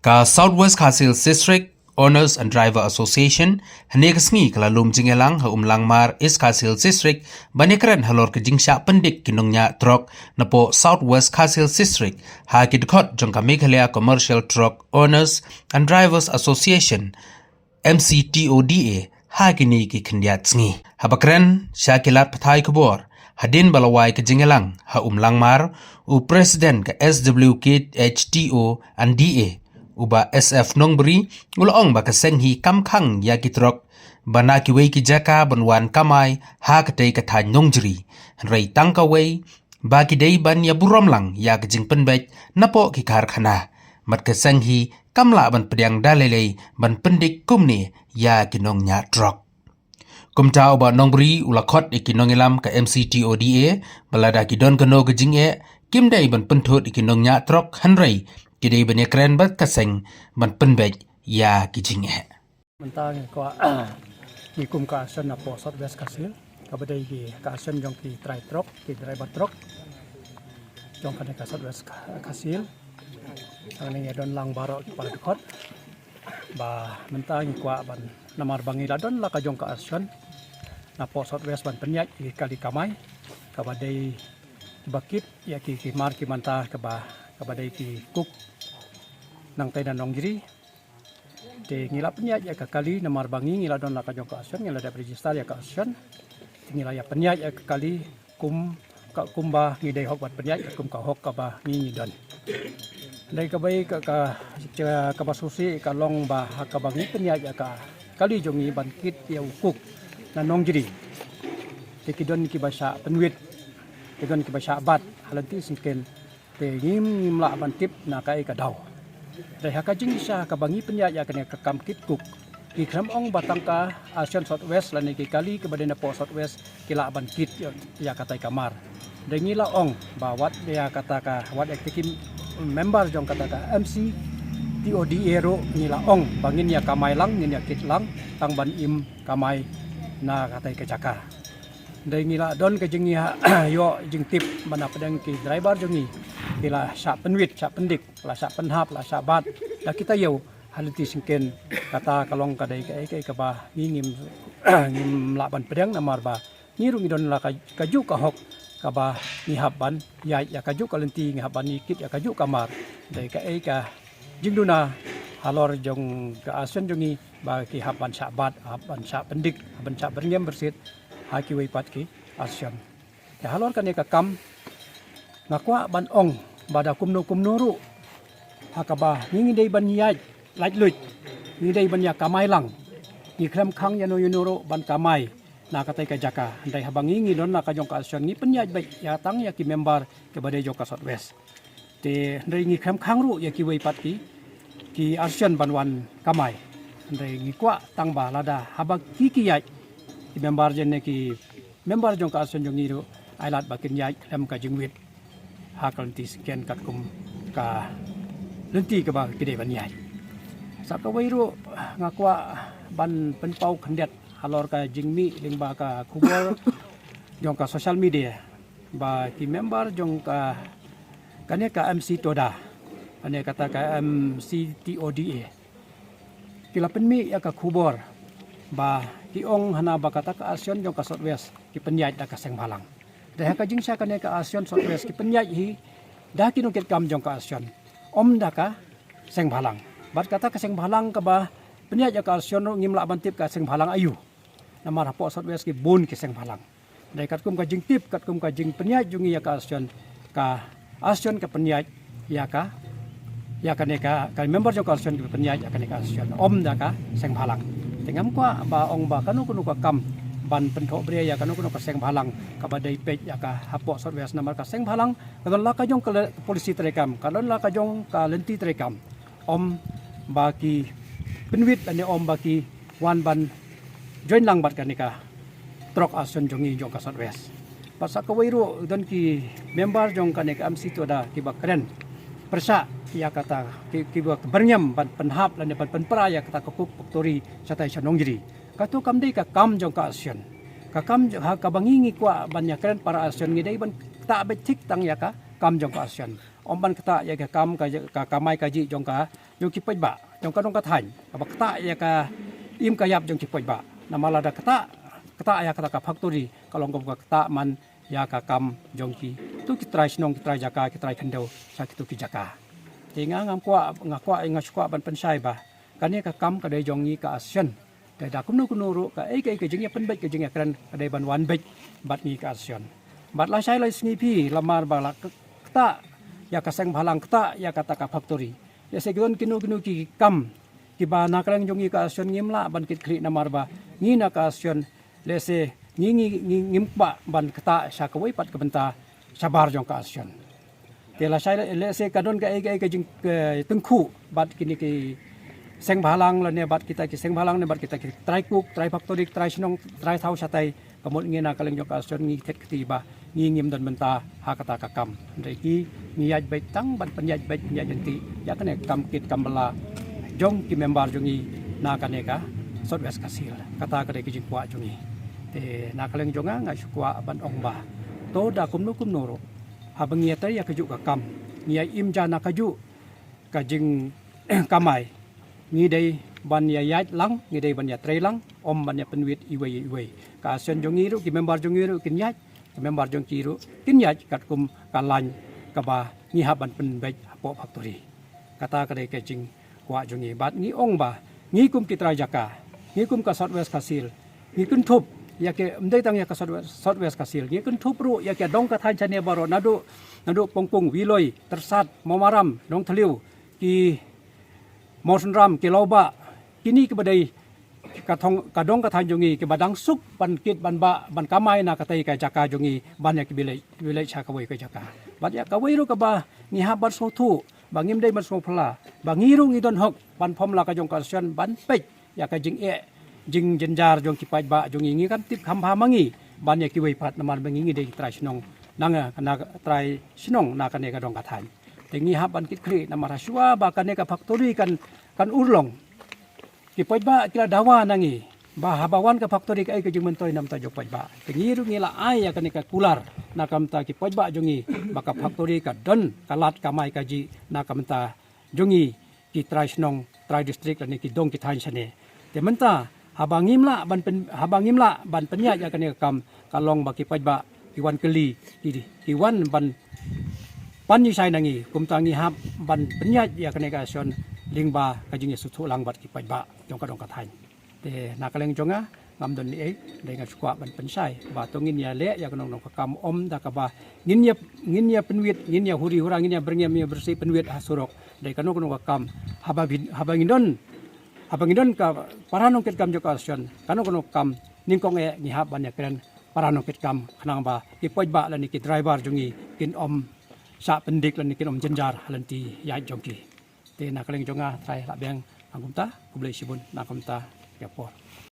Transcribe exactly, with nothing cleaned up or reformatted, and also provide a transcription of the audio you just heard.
Ka South West Khasi Hills District Owners and Driver Association hynne ka sngi ka la lum jingïalang ha Umlangmar, East Khasi Hills District, ban ïakren halor ka jingshah pyndik ki nongñiah trok napoh South West Khasi Hills District ha ki dkhot jong ka Meghalaya Commercial Truck Owners and Drivers Association, M C T O D A, ha kine ki khyndiat sngi. Haba kren sha ki lad pathai khubor hadien ba la wai ka jingïalang ha Umlangmar, u President ka S W K H T O and D A, u Bah S F Nongbri, u la ong ba ka seng hi kam khang ïa ki trok ba na kiwei ki jaka ban wan kamai ha katei ka thaiñ Nongjri, hynrei tang kawei ba ki dei ban ïaburom lang ïa ka jingpynbeit napoh ki karkhana. Bad ka seng hi kam lah ban pdiang da lei lei ban pyndik kumne ïa ki nongñiah trok. Kumta u Bah Nongbri u la khot ïa ki nongïalam ka M C T O D A ba lada ki don kano ka jingeh, kim dei ban pynthut ïa ki nongñiah trok, hynrei ki dei ban ïakren bad ka seng ban pynbeit ïa ki jingeh. Mynta ngi kwah, ngi kum ka association napoh South West Khasi Hills, kaba dei ki ka association jong ki trai trok, ki driver trok jong kane ka South West Kha-, Khasi Hills. Hangne ngi don lang baroh ki para dkhot. Ba mynta ngi kwah ban, namar ba ngi la don la ka jong ka association napoh South West ban pynïaid ïa ki kali kamai, kaba dei ba kit ïa ki, ki mar ki manta, kaba, kaba dei ki kuk nangtei na Nongjri. Te ngi la pynïaid ïa ka kali, namar ba ngi, ngi la don la ka jong ka association, ngi la dep register ïa ka association. Te ngi la ïa pynïaid ïa ka kali kum ka, kumba ngi dei hok ban pynïaid, kum ka hok kaba ngi, ngi don. Dei kaba ïa ka, ka, ka, kaba sngewsih ka long ba ha kaba ngi pynïaid ïa ka kali jong ngi ban kit ïa u kuk na Nongjri. Te ki don kiba shah pynwit, ki don kiba shah bat ha lynti syngkien. Te ngim, ngim lah ban tip na kaei ka daw. Dei ha ka jingshisha kaba ngi pynïaid ïa kane ka kam kit kuk, ngi khlem ong ba tang ka association South West lane ki kali kaba dei napoh South West ki lah ban kit ïa, ïa katei ka mar. Dei ngi la ong ba wat ïa kata ka, wat ïa ki member jong kata ka M C T O D A ruh ngi la ong ba ngin ïa kamai lang, ngin ïa kit lang, tang ban im kamai na katei ka jaka. Dei ngi la don ka jingïa, ïoh jingtip ba na pdeng ki driver jong ngi ki la shah pynwit, shah pyndik, la shah pynhap, la shah bat. Da kita ïew ha lynti syngkien, kata ka long ka dei kaei kaei kaba ngi ngim, ngim lah ban pdeng, namar ba ngi ruh ngi don la ka, kajuh ka hok kaba ngi hap ban ïaid ïa kajuh ka lynti, ngi hap ban ïa kit ïa kajuh ka mar. Dei kaei ka jingduna halor jong ka association jong ngi ba ki hap ban shah bat, hap ban shah pyndik, hap ban shah byrngem byrsit ha kiwei pat ki association. Te halor kane ka kam nga kwah ban ong ba da kumno kumno ruh ha kaba ngi, ngi dei ban ïaid laitluid, ngi dei ban ïa kamai lang. Ngi khlem khang ïano ïano ruh ban kamai na katei ka jaka. Hynrei haba ngi, ngi don la ka jong ka association ngi pynïaid beit ïa tang ïa ki member kiba dei jong ka South West. Te hynrei ngi khlem khang ruh ïa kiwei pat ki, ki association ban wan kamai. Hynrei ngi kwah tang ba lada haba ki, ki ïaid, ki member jong ne ki member jong ka association jong ngi ruh ai lad ba kin ïaid khlem ka jingwit ha ka lynti syngkien katkum ka lynti kaba ki dei ban ïaid. Sa kawei ruh nga kwah ban pynpaw khyndiat halor ka jingmih lyngba ka khubor jong ka social media ba ki member jong ka, kane ka M C Toda, kane kata ka M C T O D A, ki la pynmih ïa ka khubor ba ki ong hana ba kata ka association jong ka South West ki pynïaid da ka seng bhalang. Dei ha ka jingshisha kane ka association South West ki pynïaid hi da ki nongkitkam jong ka association, ym da ka seng bhalang. Bad kata ka seng bhalang kaba pynïaid ïa ka association ruh ngim lah ban tip ka seng bhalang aïu. Namar hapoh South West ki bun ki seng bhalang. Dei katkum ka jingtip, katkum ka jingpynïaid jong ngi ïa ka association, ka association ka pynïaid ïa ka, ïa kane ka, ka member jong ka association ka pynïaid ïa kane ka association, ym da ka seng bhalang. Te ngam kwah ba ong ba kano kano ka kam ban pynthohbria ïa kano kano ka seng bhalang kaba dei peit ïa ka hapoh South West, namar ka seng bhalang ka don la ka jong ka le-, policy treikam, ka don la ka jong ka lynti treikam. Ym ba ki pynwit lane ym ba ki wan ban join lang bad kane ka truck association jong ngi jong ka South West. Bad sa kawei ruh don ki member jong kane ka M C Toda kiba kren pyrshah ïa kata, ki, kiba byrngem ban pynhap lane ban pynpra ïa kata ka coke factory shatai sha Nongjri. Kato kam dei ka kam jong ka association. Ka kam jong, ha kaba ngi, ngi kwah ban ïakren para association, ngi dei ban ktah beit thik tang ïa ka kam jong ka association. Ym ban ktah ïa ka kam ka, ka kamai kajih jong ka jong ki paidbah jong ka dong ka thaiñ, kaba ktah ïa ka im ka ïap jong ki paidbah. Namar lada ktah, ktah ïa kata ka factory, ka long kum ka ktah man ïa ka kam jong kito ki trai shnong, ki trai jaka, ki trai khyndew sha kito ki jaka. Te nga ngam kwah, nga kwah, nga shu kwah ban pynshai ba kane ka kam ka dei jong ngi ka Association. Te da kumno kumno ruh, kaei kaei ka jingïapynbeit, ka jingïakren, ka dei ban wan beit bad ngi ka Association. Bad lashai la sngi phi, lamar ba la k-, ktah ïa ka seng bhalang, ktah ïa kata ka factory. Lehse ki don kino kino ki kam kiba na ka liang jong ngi ka Association ngim lah ban kit khlieh, namar ba ngi na ka Association, lehse ngi, ngi, ngi, ngim kwah ban ktah sha kawei pat ka bynta shabar jong ka Association. Te lashai, lehse ka don kaei kaei ka jing, ka tyngkhuh bad kine ki seng bhalang lane bad kita ki seng bhalang ne bad kita ki trai kuk, trai factory, trai shnong, trai thaw shatai, ka mut ngi na ka liang jong ka Association ngi thied kti ba ngi ngim don bynta ha kata ka kam. Hynrei ki, ngi ïaid beit tang ban pynïaid beit, pynïaid lynti ïa kane ka kam kit kam bylla jong ki member jong ngi na kane ka South West Khasi Hills. Kata ka dei ka jingkwah jong ngi. Te na ka liang jong nga, nga shu kwah ban ong ba to da kumno kumno ruh, haba ngi ïatrei ïa kajuh ka kam, ngi ïa im ja na kajuh ka jingkamai, ngi dei ban ïa ïaid lang, ngi dei ban ïatrei lang, ym ban ïa pynwit iwei iwei. Ka Association jong ngi ruh, ki member jong ngi ruh kin ïaid, ki member jong ki ruh kin ïaid katkum ka lain kaba ngi hap ban pynbeit hapoh factory. Kata ka dei ka jingkwah jong ngi. Bad ngi ong ba ngi kum ki trai jaka, ngi kum ka South West Khasi Hills, ngi kynthup ïa ki, ym dei tang ïa ka South West, South West Khasi Hills, ngi kynthup ruh ïa ki dong ka thaiñ shane baroh, naduh, naduh Pongpung, Wiloi, Tyrsad, Mawmaram, Nongthliew, ki Mawsynram, ki Lawbah, kine kiba dei ka thong, ka dong ka thaiñ jong ngi, kiba dang suk ban kit ban bah, ban kamai na katei ka jaka jong ngi, ban ïa ki village, village sha kawei ka jaka. Bad ïa kawei ruh kaba ngi hap ban sngewthuh ba ngim dei ban sngewphylla ba ngi ruh ngi don hok ban pom la ka jong ka Association ban peit ïa ka jingeh jingjynjar jong ki paidbah jong ngi. Ngi kam tip kham bha ma ngi ban ïa kiwei pat, namar ba ngi ngi dei ki trai shnong na nga, na trai shnong na kane ka dong ka thaiñ. Te ngi hap ban kit khlieh, namar ha shuwa ba kane ka factory kan, kan urlong, ki paidbah ki la dawa na ngi ba haba wan ka factory kaei ka jingmyntoi na bynta jong paidbah. Te ngi ruh ngi la ai ïa kane ka kular na ka bynta ki paidbah jong ngi ba ka factory ka don ka lad kamai kajih na ka bynta jong ngi ki trai shnong, trai district lane ki dong ki thaiñ shane. Te mynta haba ngim lah ban pyn-, haba ngim lah ban pynïaid ïa kane ka kam, ka long ba ki paidbah ki wan kylli, ki, ki wan ban pan ïa shai na ngi, kumta ngi hap ban pynïaid ïa kane ka Association lyngba ka jingïasngewthuh lang bad ki paidbah jong ka dong ka thaiñ. Te na ka liang jong nga ngam don ei, dei nga shu kwah ban pynshai ba to ngin ïaleh ïa kano kano ka kam, ym da kaba ngin ïa, ngin ïa pynwit, ngin ïa huri hura, ngin ïa byrngem ïa byrsi pynwit ha surok. Dei kano kano ka kam, haba bin, haba ngin don, haba ngin don ka para nongkitkam jong ka Association, kano kano ka kam nyngkong eh ngi hap ban ïakren para nongkitkam, khnang ba ki paidbah lane ki driver jong ngi kin ym shah pyndik lane kin ym jynjar ha lynti ïaid jong ki. Te na ka liang jong nga trai la biang, nang kumta, khublei shibun, nang kumta ïa por.